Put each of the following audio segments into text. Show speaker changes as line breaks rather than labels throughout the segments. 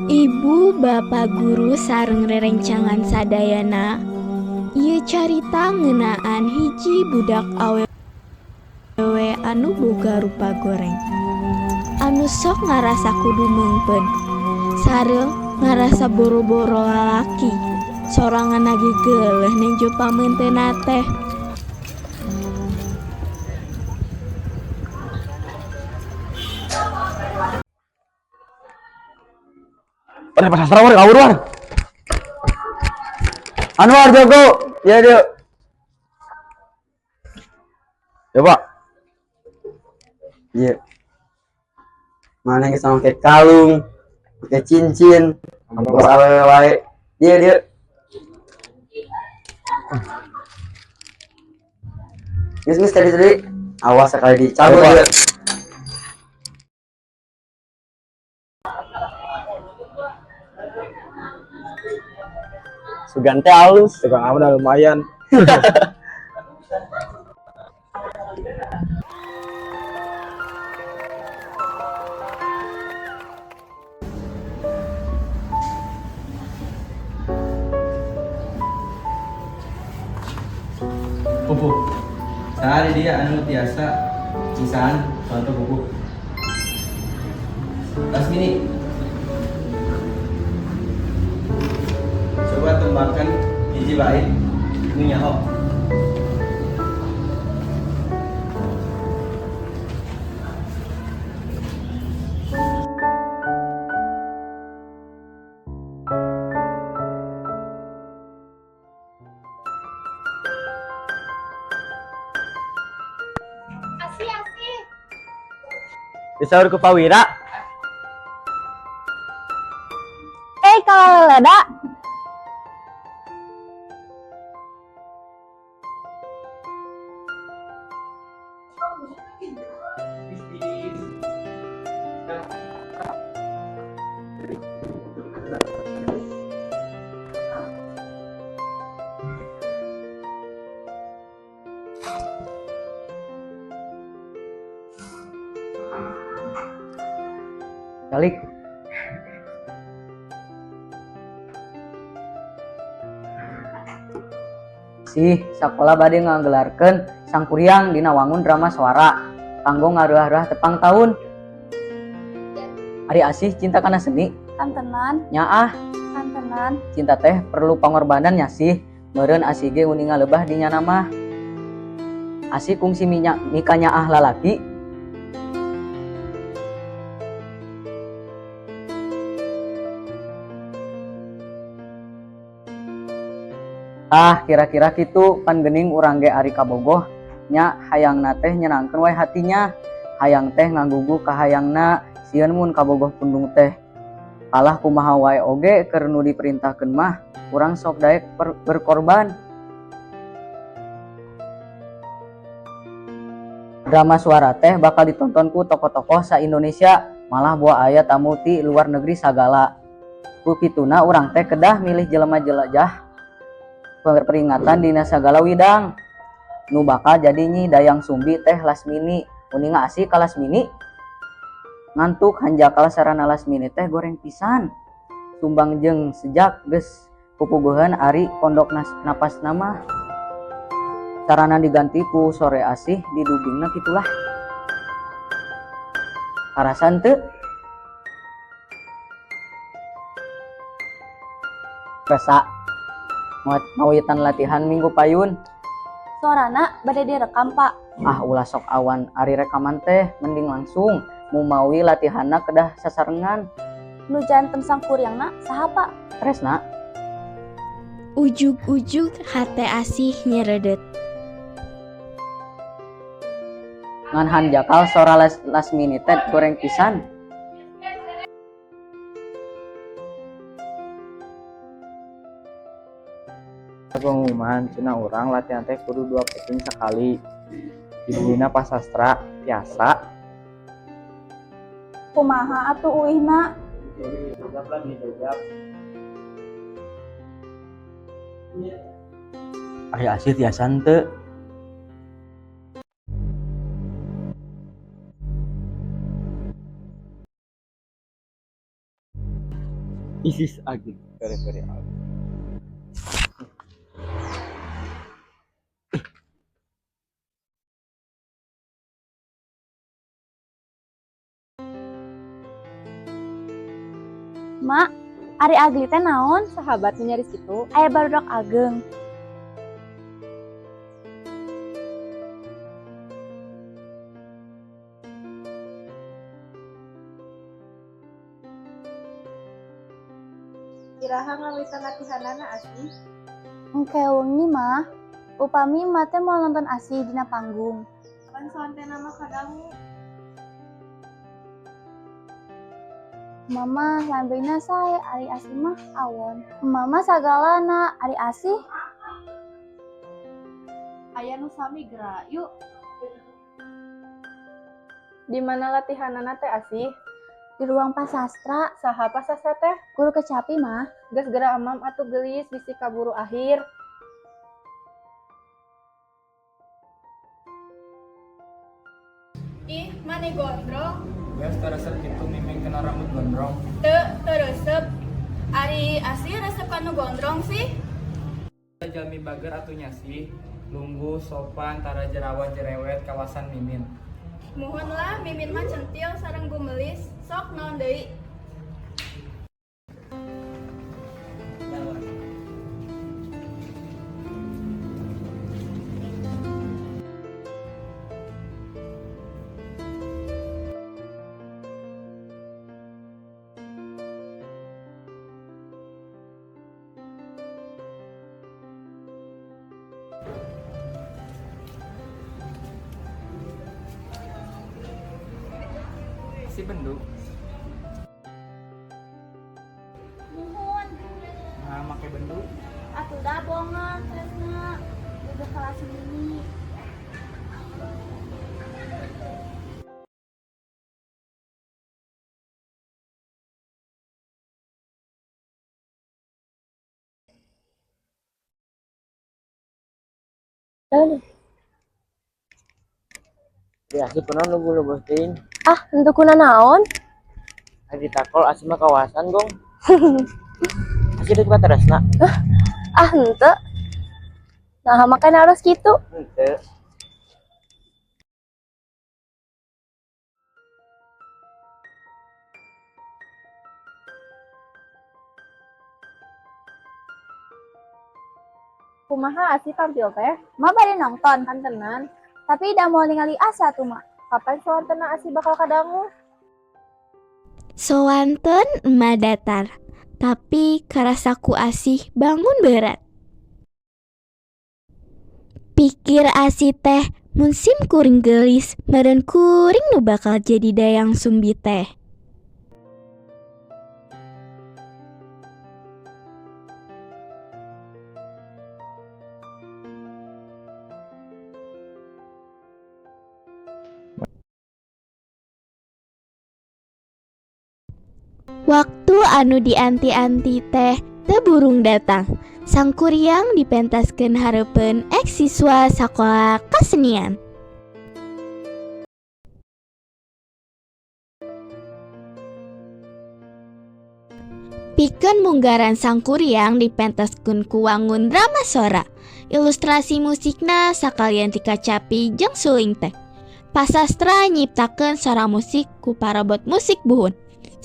Ibu Bapak guru sareng rerencangan sadayana, ieu carita ngeunaan hiji budak awewe anu boga rupa goreng anu sok ngarasa kudu meungpeun sareng ngarasa boro-boro lalaki, sorangan ge geuleuh nenjo pameunteunna teh.
Ada Pak Sastra, war, kabur, war.
Anwar Joko, ya dia.
Ya, Pak.
Iya. Mana yang sama pakai kalung, pakai cincin, bos awewe wae. Dia dia. Geus geus tadi tadi. Awas sekali dicabut
Ayo, Pak.
Dia. Sugan teh halus.
Tukang amat udah lumayan.
Pupuh. Sehari dia anu tiasa misahan contoh pupuh. Lasmini. Coba tembangkan hiji bait nu nyaho.
Asih, asih.
Disaur ku Pawira.
Eh, kalau leleda.
Balik.
Sih sakola bade ngagelarkeun Sangkuriang dina wangun drama suara kanggo ngaruah-ruah tepang tahun. Ari Asih cinta kana seni?
Kantenan.
Nyaah.
Kantenan.
Cinta teh perlu pangorbanan nya sih. Meureun Asih ge uninga lebah di nyana mah. Asih kungsi minyak mika nyaah lalaki. Ah, kira-kira kitu pan geuning urang ge ari kabogoh nya hayangna teh nyenangkeun wae hatinya. Hayang teh ngagugu ka hayangna, sieun mun kabogoh pundung teh. Kalah kumaha wae oge keur nu diperintahkeun mah urang sok daek berkorban. Drama suara teh bakal ditonton ku tokoh-tokoh sa-Indonesia, malah boa aya tamu ti luar negeri sagala. Ku kituna urang teh kedah milih jelema jelajah peringatan dina sagala widang. Nu bakal jadi Nyi Dayang Sumbi teh Lasmini. Uninga Asih ka Lasmini? Ngantuk hanjakal sarana Lasmini teh goreng pisan. Sumbang jeung sejak geus pupuguheun ari pondok napasna mah. Sarana diganti ku sore Asih didugingna kitulah. Karasan teu? Resa ngawitan latihan minggu payun.
Sorana bade direkam, Pak.
Ah, ulah sok awan ari rekaman teh, mending langsung mumawi latihanna kedah sasarengan.
Nu janten Sangkuriangna saha, Pak?
Tresna.
Ujug-ujug hate Asih nyeredet.
Ngan hanjakal sora Lasmini teh goreng pisan.
Pengumuman cenah urang latihan teh kudu 2 peuting sakali. Dibulina Pak Sastra tiasa.
Kumaha atuh uihna?
Ari Asih tiasa henteu? This is ugly. Very very ugly.
Mak, ari Agli teh naon?
Sahabat nyaris kitu.
Aya barudak ageng.
Iraha ngawitan latihanana, Asih?
Engke wengi, mah. Upami emak teh moal nonton Asih dina panggung.
Kapan soantenna mah kadangu?
Mama lambena sae, ari Asih mah awon. Mama sagalana, ari Asih.
Aya nu sami geura, yuk. Di mana latihanana teh, Asih?
Di ruang pasastra.
Saha pasastra teh?
Guru kecapi, mah.
Geus geura emam atuh geulis bisi kaburu akhir.
Ih, maneh gondrong.
Geus teu resep kitu Miming kena rambut gondrong.
Teu, teu resep. Ari Asih resep kanu gondrong sih.
Jalmi bager atuh nya sih. Lungguh, sopan, tara jerawat jerewet kawasan Mimin.
Muhun lah, Mimin mah centil sareng gumelis. Sok naon deui?
Si bendu.
Muhun.
Nah, make bendu.
Atuh da bongan tresna. Udah kelas mini.
Ya, Asih pernah nunggu lu teuing.
Ah, henteu kuna naon?
Ari ditakol Asih mah kawasan gong. Asih deuk ka teresna.
Ah, henteu. Nah, makanya harus kitu.
Henteu.
Kumaha Asih tampil teh?
Ma bade nonton,
Kantenan.
Tapi da moal ningali Asih atuh, Mak.
Kapan soantenna Asih bakal kadangu?
Soanten emak datar, tapi karasa ku Asih bangun berat. Pikir Asih teh mun sim kuring geulis meureun kuring nu bakal jadi Dayang Sumbi teh. Waktu anu dianti-anti teh teu burung datang. Sangkuriang dipentaskeun hareupeun eks siswa sakola kasenian. Pikeun munggaran Sangkuriang dipentaskeun ku wangun drama sora. Ilustrasi musikna sakalian ti kacapi jeung suling teh. Pasastra nyiptakeun sora musik ku parabot musik buhun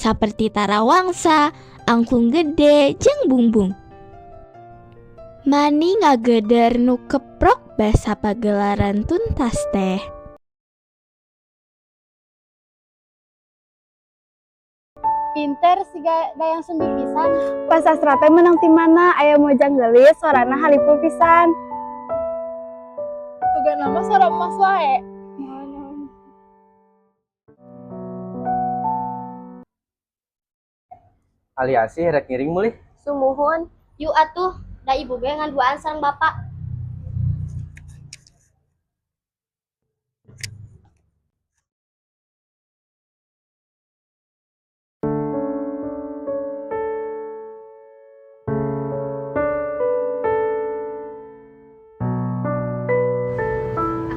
saperti tarawangsa, angklung gede, jeung bumbung. Mani ngageder nu keprok basa pagelaran tuntas teh.
Pinter siga Dayang Sumbi pisan.
Pasastra teh menang ti mana? Aya mojang geulis, sorana halipul pisan. Tuga nama sora emas wae.
Ali Asih rek ngiring meuli.
Sumuhun.
Yuk atuh, da ibu ge ngan duaan sareng bapak.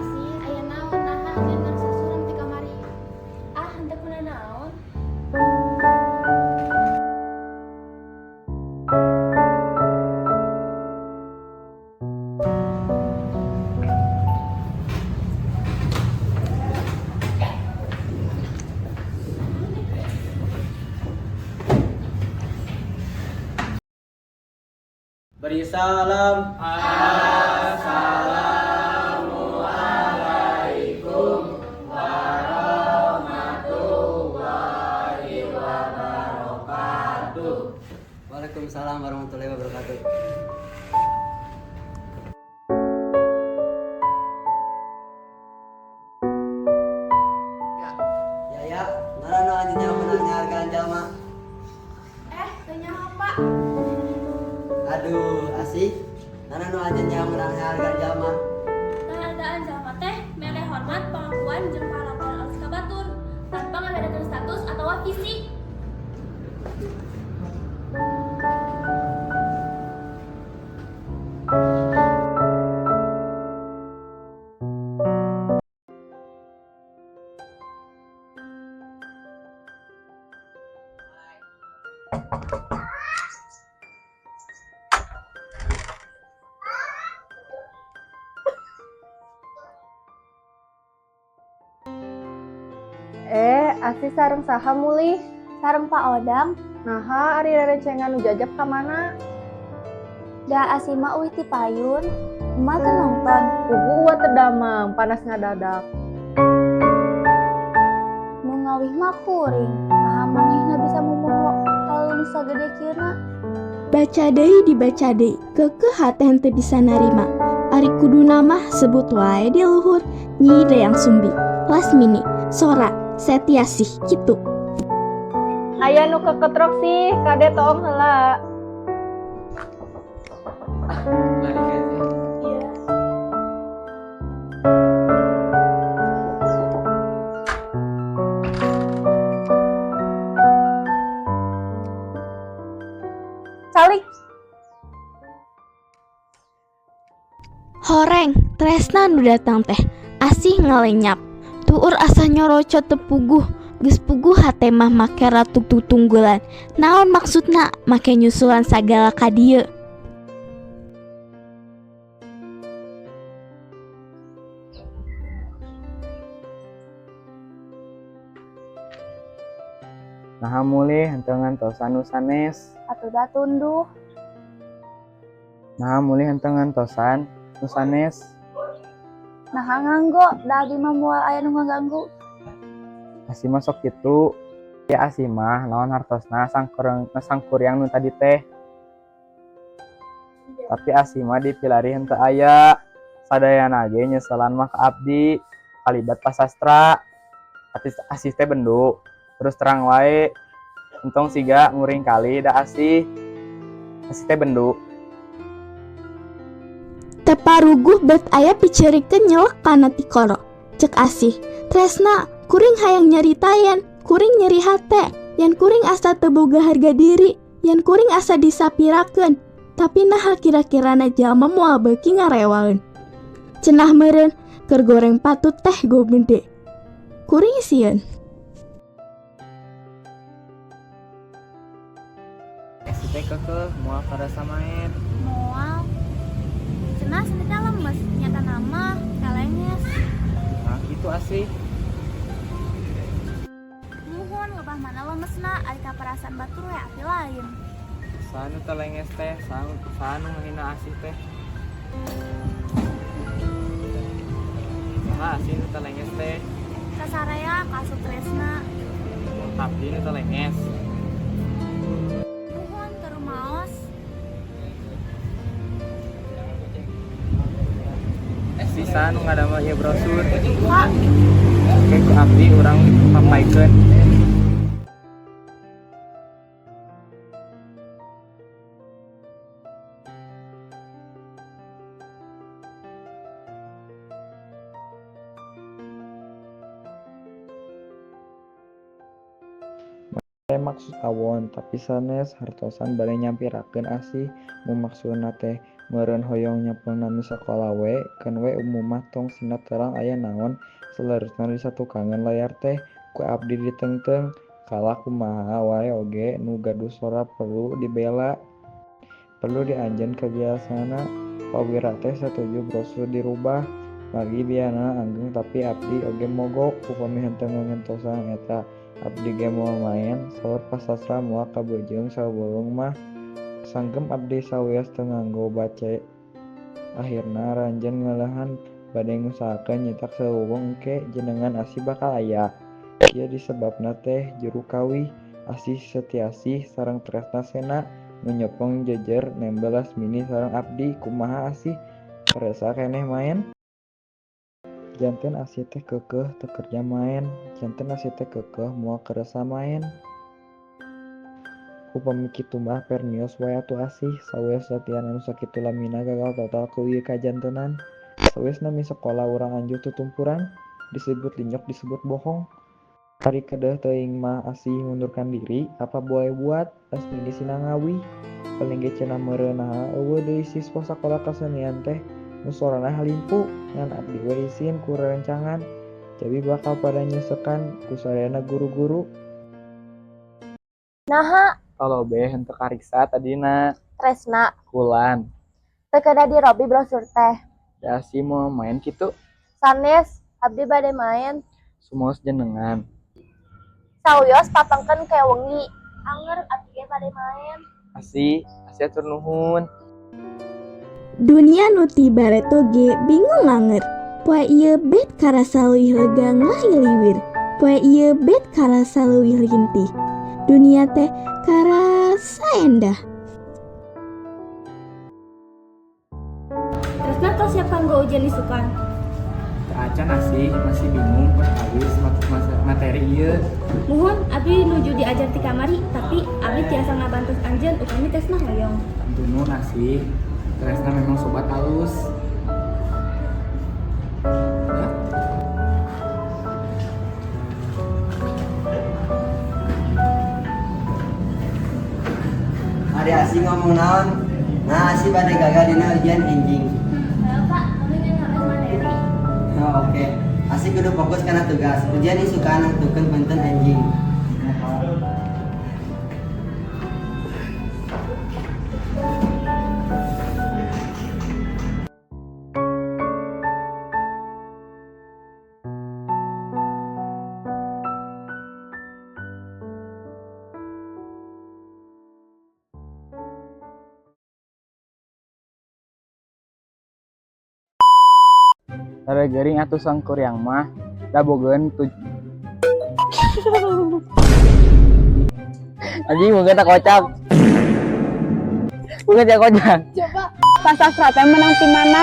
Asih, aya naon naha nya ngarasa suram ti kamari?
Ah, henteu kuna naon.
Beri salam. Assalamualaikum warahmatullahi wabarakatuh.
Waalaikumsalam warahmatullahi wabarakatuh. Ya ya, mana nu anjeunna meunang ngahargaan jalma?
Eh, teu nyaho, Pak.
Aduh, Asih. Mana nu anjeunna meunang ngahargaan jalma?
Ngahargaan jalma teh mere hormat, pengakuan jeung parlakuan alus ka batur tanpa ngabedakeun status atawa fisik.
Eh, Asih sareng saha mulih?
Sareng Pak Odang.
Naha ari rerencengan nu jajab ka mana?
Da Asih mah uih ti payun. Emak teu nonton.
Puguh uwa teu damang, panas ngadadak.
Nu ngawih mah kuring. Naha manehna bisa momoho kalung sagede kieu?
Baca deui, dibaca deui, keukeuh hate henteu bisa narima. Ari kuduna mah sebut wae di luhur Nyi Dayang Sumbi, Lasmini, Sora, Setiasih kitu.
Aya nu keketrok sih, kade toong heula.
Balik aja.
Iya.
Calik.
Horeng, Tresna nu datang teh, Asih ngalenyap. Tuur asa nyorocot teu puguh, geus puguh hate mah make ratug tutunggulan. Naon maksudna make nyusulan sagala ka dieu?
Naha mulih henteu ngantosan nu sanes?
Atuh da tunduh.
Naha mulih henteu ngantosan nu sanes?
Naha nganggo, da abdi mah moal aya nu ngaganggu.
Asih mah sok kitu. Ya Asih mah naon hartosna sangkuryang sangkuryang nu tadi teh. Tapi Asih mah dipilari henteu aya. Sadayana ge nyeselan mah ka abdi kalibat Pak Sastra. Tapi Asih teh bendu. Terus terang wae. Entong siga nguring kali da Asih. Asih teh bendu.
Teu paruguh bet aya piceurikeun nyelek kana tikoro. Cek Asih, "Tresna, kuring hayang nyarita yen kuring nyeri hate, yen kuring asa teu boga harga diri, yen kuring asa disapirakeun." Tapi naha kira-kirana jalma moal beuki ngarewaeun? Cenah meureun keur goreng patut teh gede. Kuring sieun.
Asih teh keukeuh moal karasa maen.
Moal. Cenah sendiri lemes, nyatana mah kalenges.
Nah, kitu Asih.
Muhun, lebah mana lemesna, ari perasaan batur we api lain.
Saha nu telenges teh, saha nu ngahina Asih teh? Saha Asih nu telenges teh?
Kasarea kaasup Tresna.
Abdi nu telenges?
Muhun, teu rumaos.
Asih, saha nu ngadamel ieu brosur?
Pak.
Oke, ku abdi urang papaikeun.
Teh maksud awon, tapi sanes hartosan bade nyampirakeun Asih. Mun maksudna teh meureun hoyong nyepeng nami sakola we, keun we, umum mah tong sina terang aya naon saleresna di satukangeun layar teh, ku abdi diteungteung. Kalah kumaha wae oge nu gaduh sora perlu dibela, perlu dianjeun kabiasana. Pawira teh satuju brosur dirubah margi biayana ageng, tapi abdi oge mogok upami henteu ngantosan eta. Abdi ge moal maen, saur Pak Sastra. Moal kabeujeung sabeuleung mah. Sanggem abdi sawios teu nganggo bace. Akhirna aranjeun ngeulehan bade ngusahakeun nyetak saluweng engke jenengan Asih bakal aya. Ieu disebabna teh juru kawih Asih Setiasih sareng Tresna Sena nu nyepeng jejer nembel Lasmini sareng abdi. Kumaha Asih karesa keneh maen? Janten Asih teh keukeuh teu kerja maen, janten Asih teh keukeuh moal karesa maen. Upami kitu mah permios wae atuh Asih, sawios latihan anu sakitu lamina gagal total ku ieu kajantenan. Sawios nami sakola urang anjur tutumpuran, disebut linyok disebut bohong. Ari keudeuh teuing mah Asih ngundurkan diri, apa boleh buat, Lasmini sina ngawih. Paling ge cenah meureun naha euweuh deui siswa sakola kasenian teh nu sorana halimpu, ngan abdi we isin ku rerencangan, jadi bakal pada nyeusekan ku sadayana guru-guru.
Naha.
Talobe henteu kariksa tadina.
Tresna.
Kulan.
Teu kedah dirobih brosur teh.
Da Asih moal maen kitu?
Sanes, abdi bade maen.
Sumaos jenengan.
Sawios papengkeun ke wengi. Anger abdi ge bade maen.
Asih, Asih hatur nuhun.
Dunia nu ti bareto ge bingung anger. Poe ieu bet karasa leuwih lega ngahiliwir. Poe ieu bet karasa leuwih lintih. Dunia teh karasa endah.
Tresna tos siap kanggo ujian isukan?
Teu acan Asih, masih bingung perkawis materi ieu.
Muhun, abdi nuju diajar ti kamari, tapi abdi tiasa ngabantos anjeun upami Tresna hoyong.
Hatur nuhun Asih, Tresna memang sobat alus. Ya.
Ari Asih ngomong naon? Nah, Asih bade gagal dina ujian enjing.
Halo Pak, kami ngan harus materi.
Oh, oke. Asih kudu fokus kana tugas. Ujian isukan nangtukeun benten enjing.
Tara gering atuh sangkuriang mah da bogeun tu. Anjing boga tak kocak. Boga tak kocak.
Coba Pasastra teh menang di mana?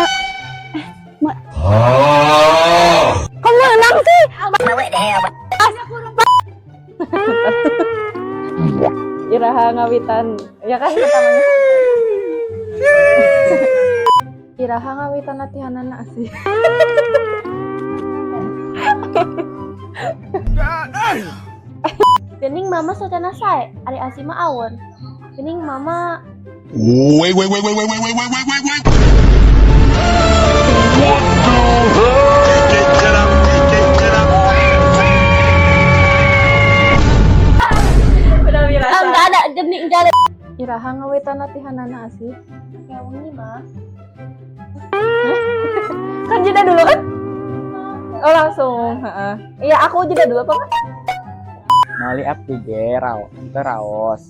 Kok menang sih?
Iraha ngawitan, ya kan pertamanya. Iraha ngawitan latihanana sih.
Gening mama socana sae, ari Asih mah awon. Gening mama.
Wait, wait, wait, wait, wait, wait, wait, wait, wait, wait. What the hell?
Udah biasa.
Enggak ada gening, enggak ada.
Iraha ngawitan latihanana sih.
Ya wengi mah.
Kan jeda dulu kan? Oh langsung, heeh. Iya aku jeda dulu apa Kak?
Mali abdi ge rao, teu raos.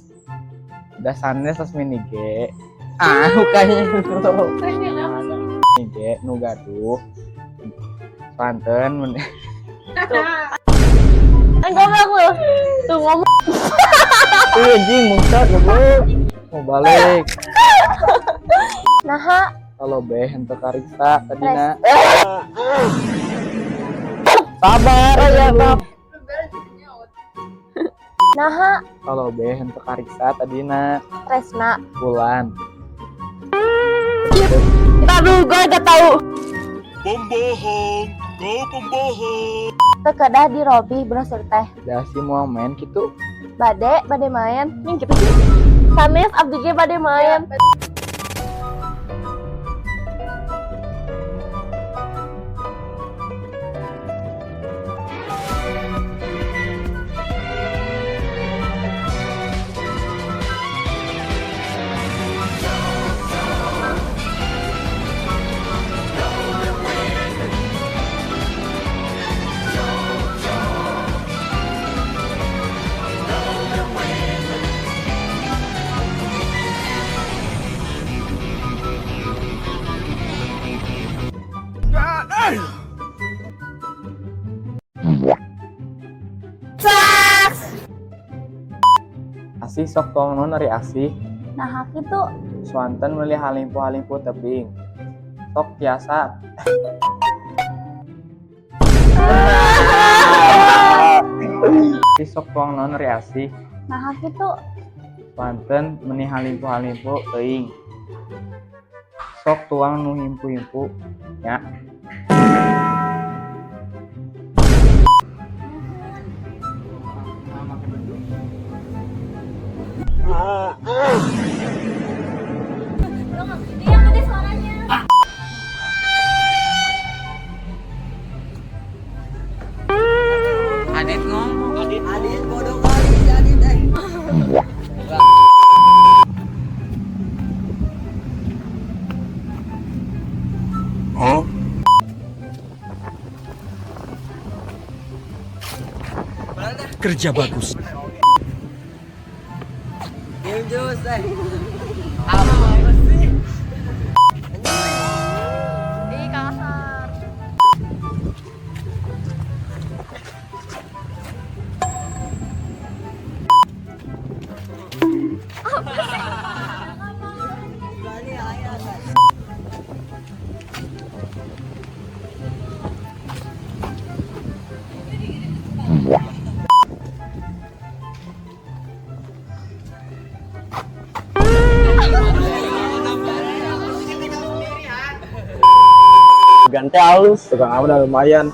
Da sanes Lasmini ge. Ah, bukannya dulu. Ge nu gaduh. Santen men.
Kan goblok lu. Tuh ngomong.
Ih, anjing mungcat goblok. Mau balik.
Naha.
Talobe henteu kariksa tadina. Sabar ya, sabar.
Naha.
Talobe henteu kariksa tadina.
Tresna.
Bulan.
Aduh, gue gak tahu.
Pembohong, kau pembohong.
Teu kedah dirobih brosur teh.
Da Asih moal maen kitu?
Bade, bade maen.
Ning kitu sih.
Sanes abdi ge bade maen.
Asih sok tuang naon ari asih?
Nah, kitu.
Suanten meuli halimpu-halimpu tebing. Sok tiasa. Asih sok tuang naon ari asih?
Nah, kitu.
Suanten meuni halimpu-halimpu teuing. Sok tuang nu himpu-himpu nya.
Lo nggak gitu yang gede suaranya.
Adit ngomong.
Adit, Adit bodoh kali si Adit eh.
Huh? Kerja bagus.
Minum jus eh. Apa sih?
Ih, kasar.
Berani ayah kan.
Ganti halus, tukang apa udah lumayan.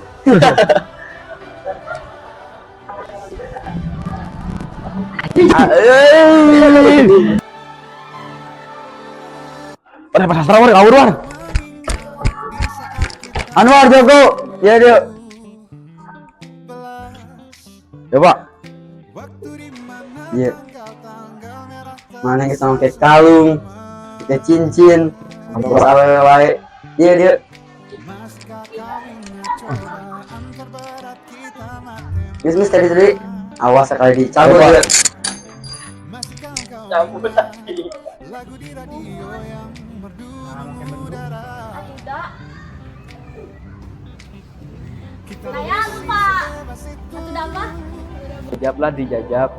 War, Pak Sastra war, kabur war.
Anwar Joko, ya dia.
Ya Pak.
Iya. Mana yang sama pakai kalung, pakai cincin, terus awewe wae. Iya dia. Mis mis tadi tadi. Awas sekali dicabut
Coba.
dia.
Aduda. Saya lupa. Satu apa?
Jajab lah dijajab.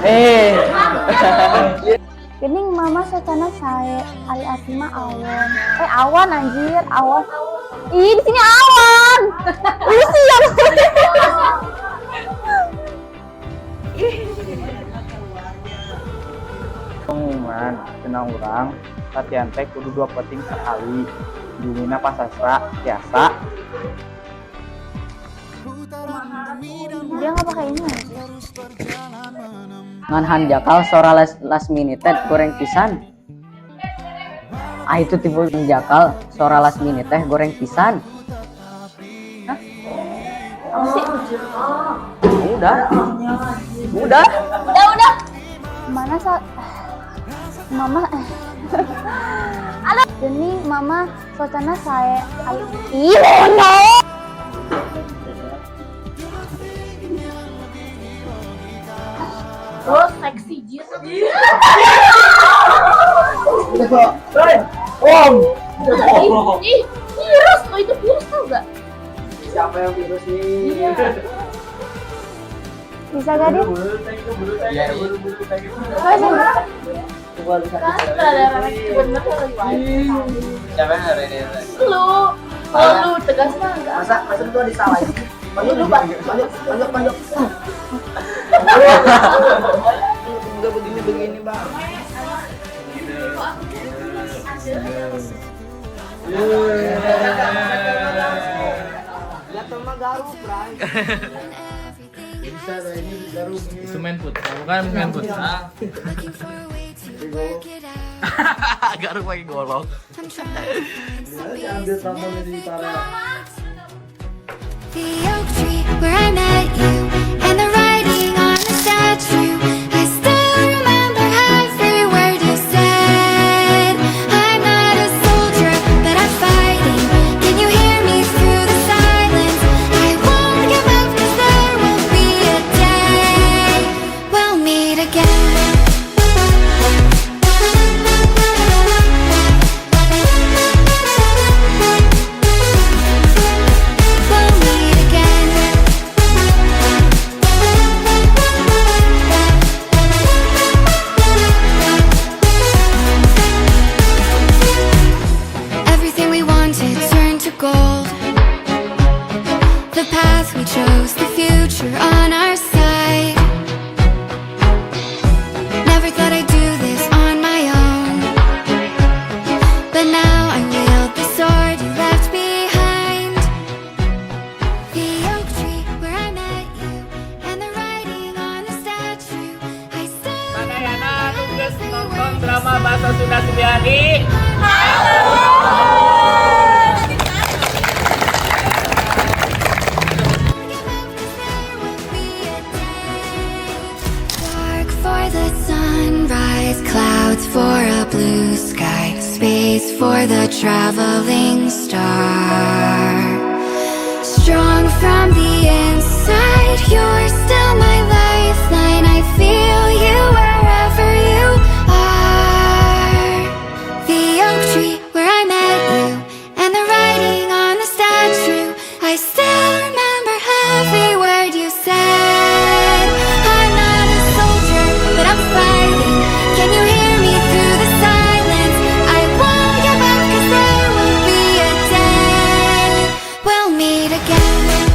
Eh,
Gening mama socana sae, ari abdi mah awon. Eh awan anjir, awan. Ih, di sini awan. Lu siap.
Pengumuman cenah urang latihan teh kudu dua peting sekali. Jumina Pak Sastra tiasa.
Dia nggak pakai ini anjir.
Ngan hanjakal sora last minute teh goreng pisan. Ah itu tipe hanjakal sora last minute teh goreng pisan.
Apa sih?
Udah. Udah.
Udah, udah.
Mana sa Mama Aduh, gening mama socana sae. Ari ih, no.
Oh, seksi gitu.
Om.
Ih, virus. Oh, itu virus tau gak?
Siapa yang virus nih?
Iya.
Bisa gak, Dit?
Iya,
Kan sutradara bener kali wae.
Siapa yang hari ini?
Lu, kalau lu tegas mah enggak.
Masa masa itu disalahin. Panggil dulu, Pak. Panggil, panggil, panggil. Enggak begini-begini, Bang. Lihat mah garuk, Bray.
Itu main futsal, bukan main futsal. Garuk pakai golok.
Ambil tambangnya di parah.
The oak tree where I met you, and the writing on the statue. I still remember every word you said. I'm not a soldier, but I'm fighting. Can you hear me through the silence? I won't give up, 'cause there will be a day we'll meet again. chose the future on our side. Never thought I'd do this on my own, but now I wield the sword you left behind. The oak tree where I met you, and the writing on the statue. I still
Sadayana nu geus nonton drama bahasa Sunda 9i.
Give up 'cause there will be a day. Dark for the sunrise, clouds for a blue sky, space for the traveling star. Strong from the inside, you're still my lifeline. I feel you wherever you are. The oak tree where I met you, and the writing on the statue. I still remember every word you said. I'm not a soldier, but I'm fighting. Can you hear me through the silence? I won't give up 'cause there will be a day we'll meet again.